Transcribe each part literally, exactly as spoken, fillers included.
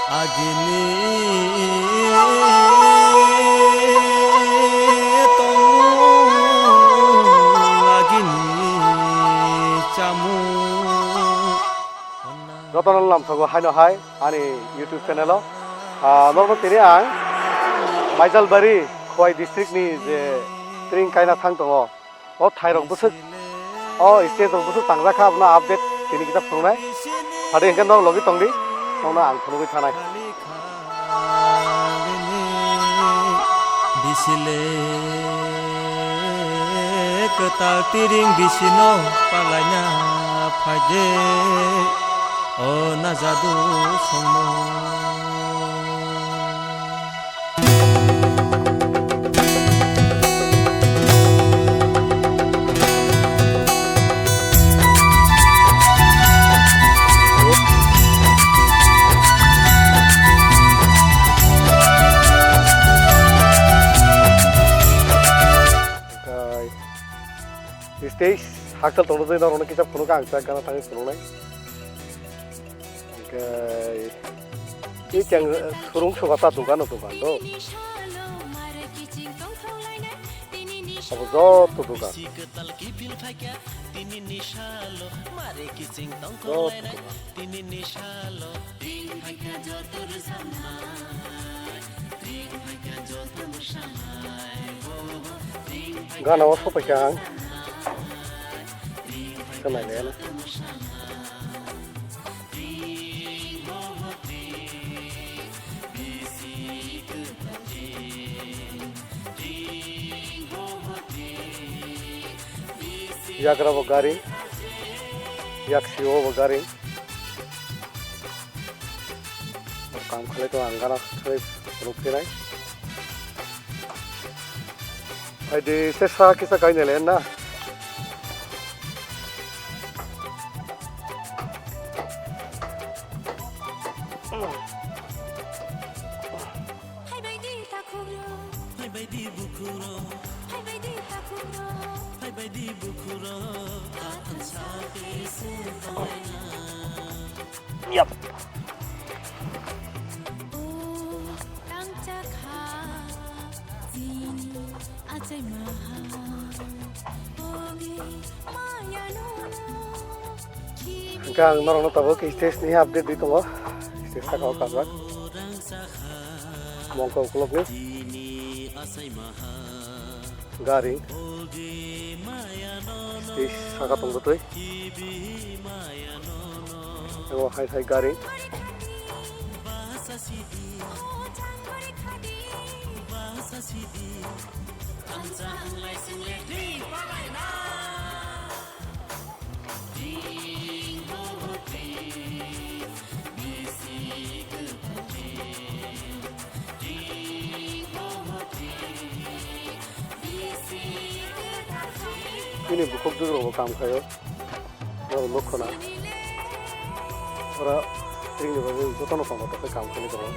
Agini tongmung agini chamung. Jotono lamsogo haino hai ani YouTube channel o. Ah, norokno tini ang Maijalbari, Khowai district ni je tring kaina thang tongo. O thairok bwswk, o stage rok bwswk tangjak kha, abono update tini kisa phunuknai. Phadi hwnkhe nok logi tongdi, nono ang phunugwi thanai. Bisile kwtal tiring bisino palaina phaide, o najadu songmo. Stage hakchal tongna jai norokno kisa phunukha ang chak gana thangwi phunuknai. Hwnkhe, tei cheng surung suka ta dogan o dogan do. Abo joto dogan. Joto dogan. Gana o sopaikha ang. Khe nailaiano. Yagra bo gari, yaksi o bo gari. Kam khlai to ang gana khlai ruk khe nai. Hai de se sa kisa kai ne le na. Phaibai di takhukrok. Phaibai di bukhurok. Phaibai di takhukrok. Phaibai di bukhurok. Yap. O tangcha kha jini achai maha. Ogi maya no no. Hwnkhe ang norokno tabuk stage ni update di tongo. Stage saka o kabrak. Mongkha ukulukni. Gari. Stage saka tongtwi. Abo hai hai gari. Bini bukhuk jugrokbo kam khaio. Norok nuk khna. Ora tringni bagwi jotono tongma tongkhe kam khaini tongo.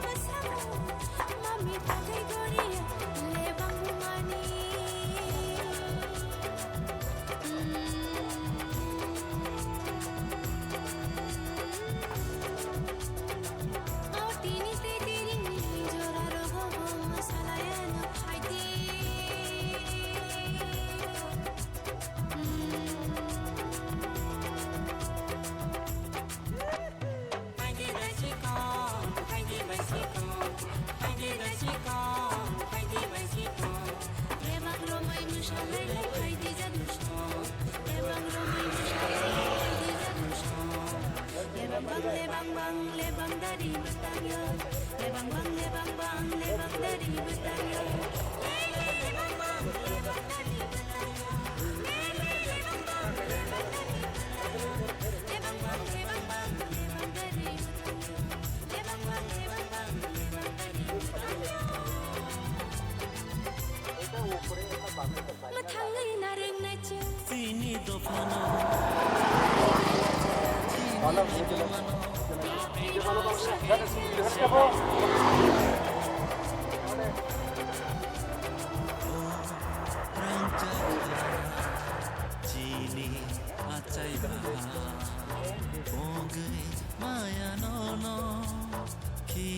Mwthangwi narwknai chwng. Chini dophano. Chini achai baha. Bongwi maya nono. Khi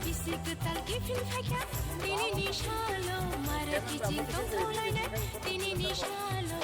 Bisi kwtal kiphil phaikha, tini ni salo, mara kiching tongthok lainai, tini ni salo.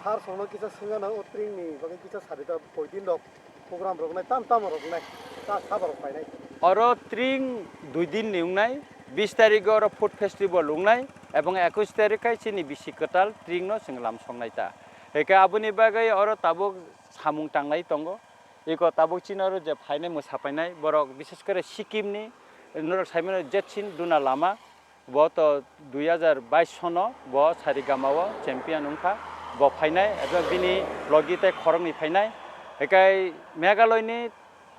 Sir, songno kisa swngna nang, o tring ni bagwi kisa sari da, poidin rok program rok nai, tam tam rok nai, ta sabo rok painai. Oro tring dui din ni wngnai, bis tarik oro food festival wngnai, ebong ekwis tarik khai chini bisi kwtal tring no chwng lam songnai ta. Hwnkhe aboni bagwi oro tabuk samung tanglai tongo. Iko tabuk chini oro je phainai mwsa painai borok, bishes kore Sikkim ni norok saimano Jetsin Duna Lama, bo to dui hajar bais sono bo Saregama o champion wngkha, bo phainai, ebo bini logi tei khoroknwi phainai. Hwnkhe Meghalaya ni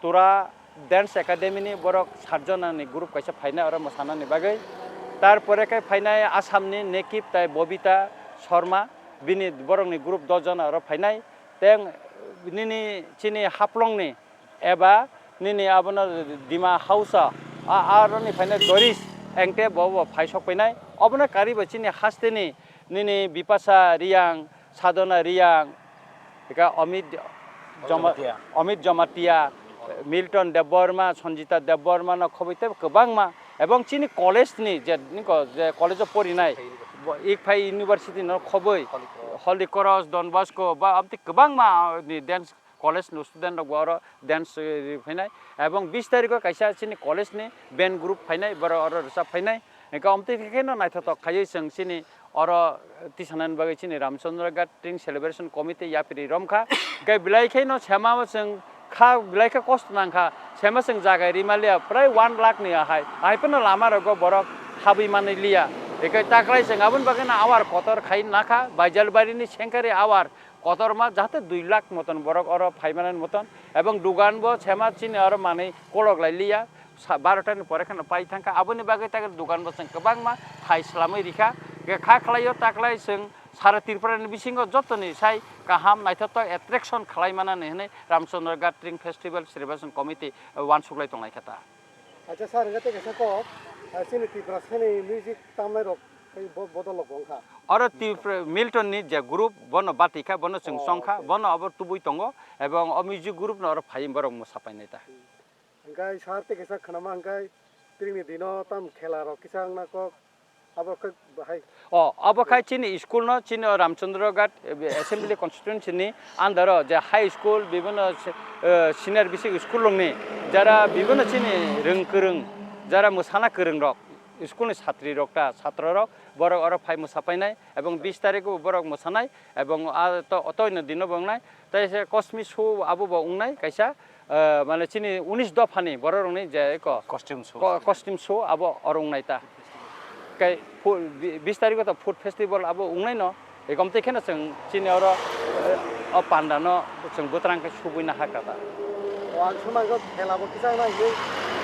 Tura Dance Academy ni borok sat jona ni group kaisa phainai oro mwsana ni bagwi. Tar pore khe phainai Assam ni Nekip tei Bobita Sharma, bini borok ni group dos jona oro phainai. Tei nini chini Haflong ni eba nini abono Dima Hausa, a, aroni phainai Doris Engte bo, bo phai sok painai. Obono karwi bo chini haste ni nini Bipasa Riyang, Sadhana Riyang, eka Amit Joma-, Jamatia. Amit Jamatia, Milton Debbarma, Sanjita Debbarma no khobwi tei kwbangma. Ebong chini college ni je, niko je college o porinai, Ikphai University. Bo Ikphai University no khobwi, Holy Cross. Holy Cross, Don Bosco, ba amtwi kwbangma ni dance college ni student rok bo oro dance, eh, ri phainai. Ebong bis tarikh o kaisa chini college ni band group phainai, borok oro rwchap phainai. Hwnkhe amtwi khe no naithotok khaiwi chwng chini oro tisanani bagwi chini Ramchandra Ghat Tring Celebration Committee yapri romkha. Hwnkhe belai kheno sema o chwng kha, belai khe kosto nangkha. Sema chwng jaga rimaliya prai one lakh ni ahai. Ahai phano lama rogo borok habwi manwi liya. Hwnkhe taklai chwng aboni bagwi no awar kotor khai nakha. Baijalbari ni sengkari awar kotorma jahate dui lakh moton borok oro phaimanani moton, ebong dugan bo sema chini oro manwi kolok lai liya, sa-, barota ni pore kheno pai thangkha, aboni bagwi tei dugan bo chwng kwbangma thai swlamwi rikha, hwnkhe kha khlaio taklai chwng sara Tripura ni bisingo jotoni sai kaham naithotok attraction khlai manani hwnwi Ramchandra Ghat Tring Festival Celebration Committee, eh, uansuklai tonglaikha ta. Acha sir, hwnkhe tei kaisa kok, ah, chini Tiprasani music tamnai rok tei bo-, bodol rok bo wngkha. Oro Tipra-, Milton ni je group, bono bati kha, bono chwng chong kha, bono abo tubui tongo, ebong o music group no oro phai borok mwsa painai ta. Hwnkhe sir tei kaisa khwnama hwnkhe tring ni dino tam khela rok kisa wngna kok. Abo khe bahai. O, abo khai chini school no, chini o Ramchandra Ghat, eh, Assembly Constituency ni under o je high school, bibhinno, eh, senior basic school rok ni jara bibhinno chini rwng kwrwng, jara mwsana kwrwng rok, school ni satri rok ta, satro rok, borok oro phai mwsa painai, ebong bis tarikh o borok mwsanai, ebong a to, otoino dino bo wngnai, tei se Kosmi show abo bo wngnai kaisa, eh, mane chini unis dophani bororokni je eko costume show. Co-, costume show abo oro wngnai ta. Kai phu-, bi-, bis tarikh o to food festival abo wngnai no. Ekom tei kheno chwng chini oro, eh, o panda no chwng bwtrang khe subui na hakha ta. O, ang sumang khe khela bo kisa wngnai hwnwi.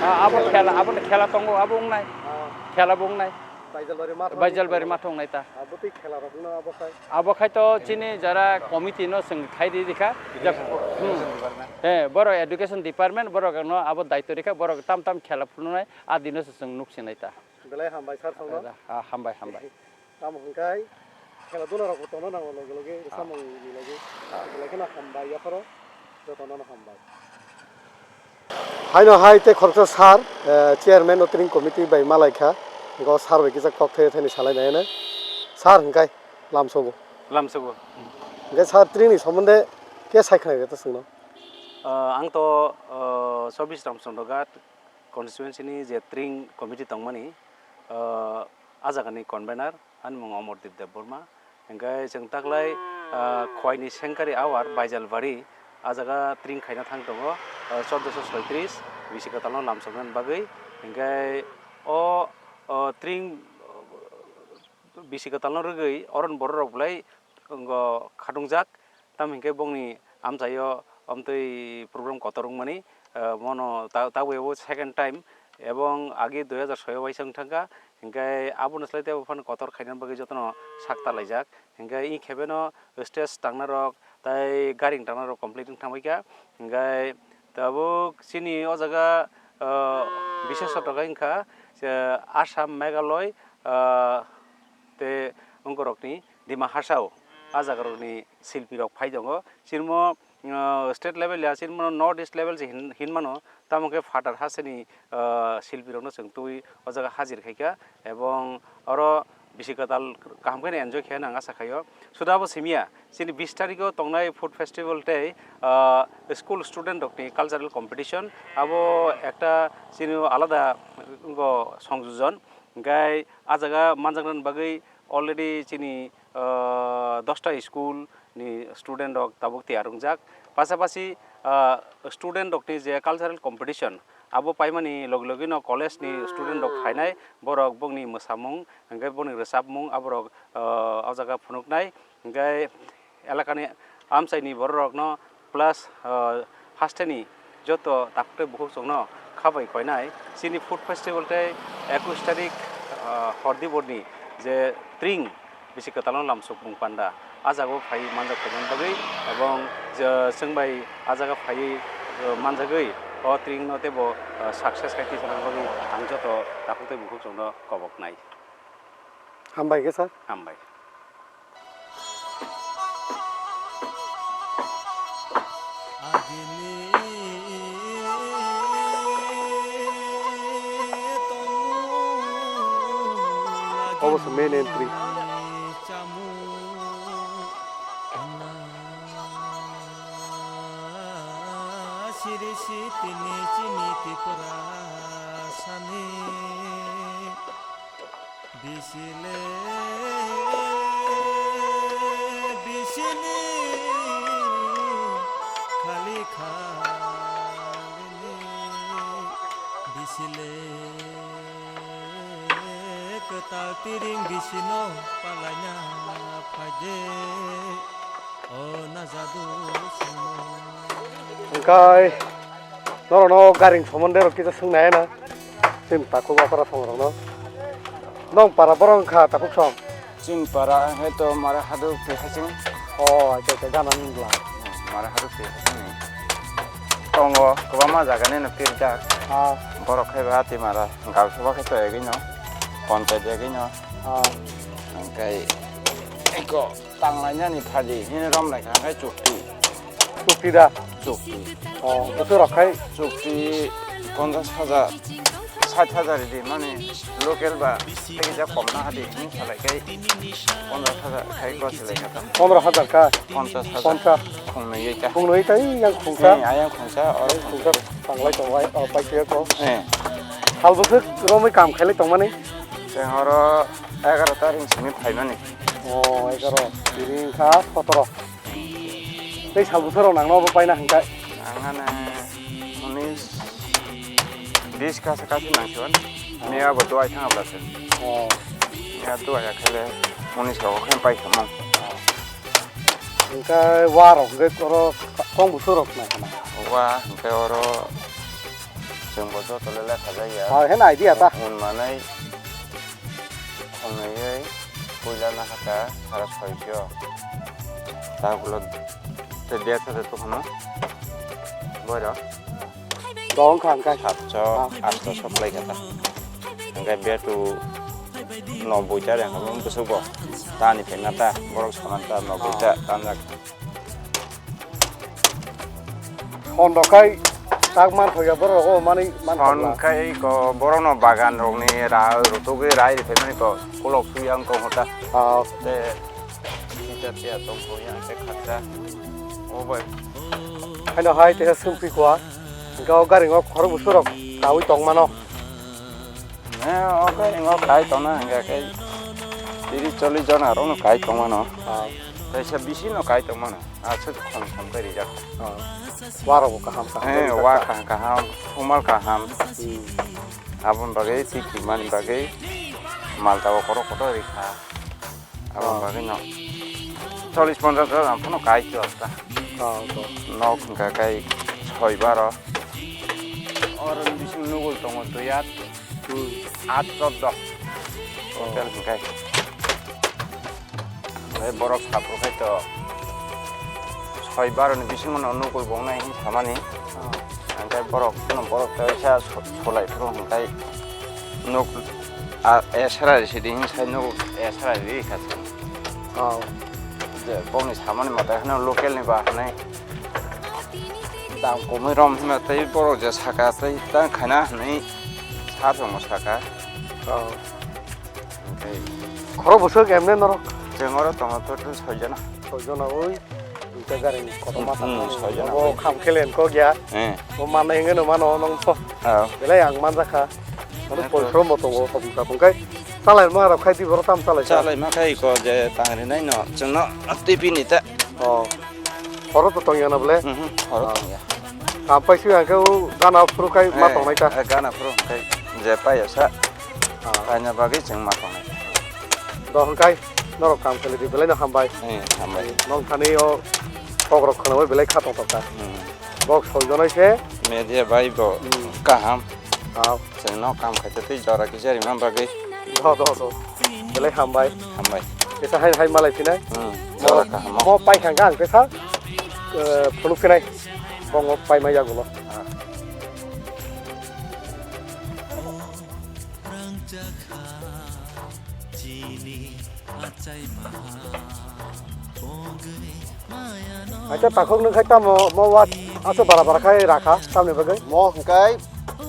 Ah, abo khela, abo khela tongo, abo wngnai. Ah. Khela bo wngnai. Baijalbari matha Baijalbari matha wngnai ta. Abo tei khela rok no abo khai. Abo khai to chini jara committee no chwng khai di rikha. Education, hmm. Education department. He, borok education department, borok no abo daityo rikha, borok tam tam khela phunuknai, a dino se chwng nuk sinai ta. Belai hambai sir songno. Ah, hambai, hambai. Tamo hwnkhe Khela duna rok bo tongna nango loge loge, ah, samung ni loge. Ah. Belai kheno hambai yapharo, jotono no hambai. Haino hai tei khoroksa sir, eh, chairman no tring committee bai malai kha, hingke o sir bai kisa kok thai thani salai nai hwnwi. Sir hingkai lamsogo. Lamsogo. Hingke sir tring ni somonde ke sai khna reta chwngno? Ah, ang to, ah, chobbish Ramchandra Ghat constituency ni je tring committee tongmani, ah, a jaga ni convener. Ani mung Omordeep Debbarma. Hingke chwng taklai, ah, Khowai ni Sengkari awar Baijalbari, a jaga tring khaina thang tongo, ah, chordoso soitris bisi kwtalno lamsoknani bagwi. Hingke o, o tring bisi kwtalno rwgwi oron bororok belai wngkha khatungjak. Tamo hinkhe bongni amchaio omtwi program kotor wngmani, eh, bono ta-, tabuk abo second time, ebong agi dui hajar soi o waisa wng thangkha, hinkhe abono slai tei phano kotor khainani bagwi jotono sak talaijak. Hinkhe i khebeno stage tangnarok tei garing tangnarok complete wng thangbaikha. Hinkhe tabuk chini o jaga, eh, bisesotto khe wngkha, eh, Assam, Meghalaya, eh, tei wngkorokni Dima Hasao, a jagarokni silpirok phai tongo. Chini omo, uh, state level ya, chini omo North East level se hin-, hinmano, tamo khe phatar hasteni, uh, silpirokno chwng twi o jaga hajir khaikha, ebong oro bisi kwtal kaham kheno enjoy khaina ang asa khaio. Suda abo simiya, chini bis tarikho tongnai food festival tei, uh, school student rokni cultural competition, abo ekta chini alada wngkha songjojon, hingkhe a jaga manjaknani bagwi already chini, ah, dosta school ni student rok tabuk tiyar wngjak. Pasapasi, ah, student rokni je cultural competition, abo paimani logi logi no college ni student rok phainai, borok bongni mwsamung, hingkhe bongni rwchapmung, aborok, ah, o jaga phunuknai. Hingkhe elakani amchaini bororokno plus, ah, hasteni joto takhuk tei bukhuk chwngno khabai koinai. Chini food festival tei ekush tarik, ah, hordi borni je tring bisi kwtalno lamsokmung panda, a jagao phai manjak phainani bagwi, ebong je chwng bai a jaga phaiwi, ah, manjagwi o tringno teibo, ah, success khai twi sanani bagwi ang joto takhuk tei bukhuk chwngno koboknai. Hambai khe sir. Hambai. Obo se main entry. Siri sitini chini Tripura sani. Bisile, bisini khali khalini, bisile kwtal tiring bisino palaina phaide, o najadu simo. Hingkai norokno garing somonde rok kisa swngnai na. Chini takhuk aphara songrokno. Nong para borok wngkha takhuk song? Chini para hai to mara haduk twi hasing. O, acha, acha, gana nung bla. Mara haduk twi hasing ni. Tongo, kwbangma jaga nino pirjak. Ah. Borok khai ba ati mara, gal soba khai to egino. Ponchayat egino. Ah. Hingkai eko. Tanglainani phaidi hini romlaikha hwnkhe chukti. Chukti da? Chukti. O, bwswk rok khai? Chukti ponchash hajar, sait hajar idi mani local ba tei kisa kom na hadi hini salaikhai ponchash hajar khai gosi laikha ta. Pondro hajar ka? Ponchash hajar. Ponchash. Khungnwi ta. Khungnwi ta, yang khungsa. Ni ayang khungsa, oro khungsa tanglai tongo, o, paikhe ko. Eh. Sal bwswk romwi kam khailai tongmani? Chwng oro egaroh tarik simi phaimani. O, egaroh. Tini wngkha sotoro. Tei sal bwsarok nangno obo paina hwnkhai? Ang ano unis, bis kasa kasa nangsiwan. Miya bo duai thang abla se. O. Miya duai akhele unis rok khe pai khamung. Hwnkhe wa rok hwnkhe oro kong bwsarok nangkhana? Wa hwnkhe oro chwng bo joto le lekha jaya. Ha, heno idea ta. Un manai. Khongnaiwi puila nahaka sara soisio. Tabulo tei bag sade tukhano. Boiro. Dong kha hwnkhe. Satso, atso supply kha ta. Hwnkhe betu noboi ta reng habo bwswk bo. Tani phaima ta, borok saman ta, nogwi ta, tanjak. Hon rok khai tak man thokya borok rok, o manwi man Hon thokla. Khai ko borok no bagan rok ni ra rutugwi rai ri phaimani ko kulok sui ang tong hota. Ah. Te kita tia tong ko yang te khata. O bai. Haino hai te sum phi kwa. Gao gari ngo khoro busu rok kawi tong mano. Ne, o khe ingo kai tongna hingka khe tris chollish jona rokno kai tongmano. Ah. Kaisa bisino kai tongmano. Aswk khom khom khe rijak. Ah. Warok bo kaham kaham Eh, khe wa rijak. Kaham kaham, sumal kaham. Hmm. Aboni bagwi twi kimani bagwi malta o kotor kotor rikha. Aboni Oh. Bagwi no chollish ponchash jon ang phano kai chwlta. Oh, oh. Nok hingka kai soi baro. Oro bising nugul tongo dui at. Hmm. At choddo. Oh. Total hingkai. Bai borok saphuru khai to soi baro ni bising no nugul bong nai hin samani. Oh. Hingkai borok no borok to isa so-, solai phuru hingkai nuk a esra ri sidi hin sai nuk esra ri kha. Oh. Je bongni samani mata hino local ni ba hanai. Dam komwi rom hima tei borok je saka tei tang khaina hinwi sa tongo saka. Oh. Tei khoro bwswk emne norok? Chwng oro tongo total soi jona. Soi jona oi. Duita gari kotorma Hmm, tangmani. Soi jona Obo oi. Kham khelen kok ya. Eh. Bo manna hingeno mano nong pho. Oh. Belai ang manjakha. Ano Eh, porisrom bo tongo, hobung kapung kai. Chalai ma rok khai di boro tam chalai sa. Chalai ma khai ko je tangri nai no. Chwngno tipi ni ta. Oh. Horo to tongya na bole? Mhm, horo Ah. Tongya. Kam pai si ang ke u gana phuru kai ma Eh, tongnai ta. Eh, gana phuru kai je pai ya sa. Ah. Kaina bagwi chwng ma tongnai. Do hwn kai norok kam kali di belai no hambai. Eh, hambai. Nong thani o kok rok khana bai belai kha tong tong ta. Hmm. Bok soi jonai se. Media bai bo Hmm. Kaham. Ah. Chwngno kam khaite tei jora kisa rimna bagwi. Do, do, do. Belai hambai. Hambai. Kisa hai, hai malai phinai. Hmm, Mo, jora kaham. Mo pai khangkha ang kisa, eh, phunuk phinai. Bongo pai mai yagulo. Ah. Acha takhuk nung khai tamo mo wa aso bara bara khai rakha tamni bagwi. Mo hwnkhe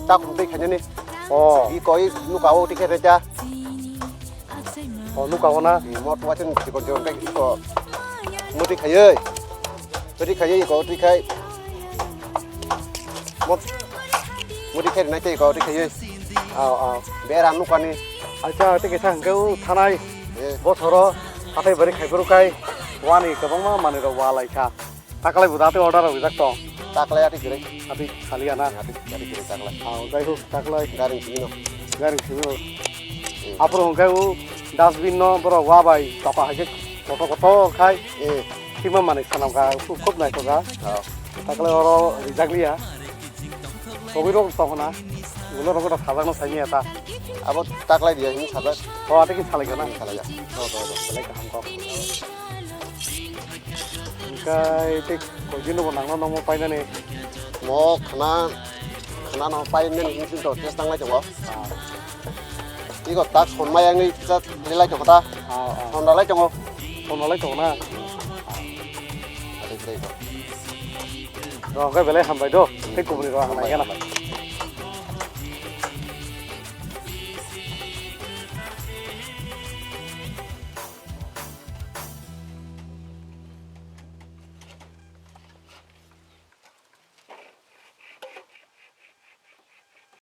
takhuk twi khainani. Oh. I koi nuka o twi khe recha. Oh, nuka o na. Mo tuwa chen chikon chikon kai ko. Mo twi khaiye. Twi khaiye ko twi khai. Mo, mo twi khai nai tei ko twi khaiye. Aw, aw. Bera nukani. Acha, tei kisa hwnkhe o thanai. Eh. Bosoro hathai bari khaiphuru kai wani kwbangma manwi rok wa lai kha. Taklai bo da tei order rok rijak tong. Taklai ati kwrwi. Ati khali ana. Ati, ati kwrwi taklai. Aw, jai hok taklai. Garing simi no. Garing simi no. Eh. Aphuru hwnkhe o dustbin no borok wa bai toka hai khe kotor kotor khai. Eh. Sima manwi sanam kha, khub, khub naithok kha. Oh. Taklai oro rijak liya. Togwi rok tong hwna. Ulo rok ta sajak no sai maya ta. Abo taklai diya hin sajak. O ate ki salai gana. Salai ya. Do, do, do. Belai kaham kok. Hingkai tei koi din bo nangno nangmo painani. Mo khna, khna no painani hin sin to test nanglai tongo. Ah. Iko tak son maya wngwi kisa rilai tongo ta. Ah, ah. Son ralai tongo. Son ralai tongo na. Rilai tongo. Rok khe belai hambai do. Tei kubuni rok ang nai gana.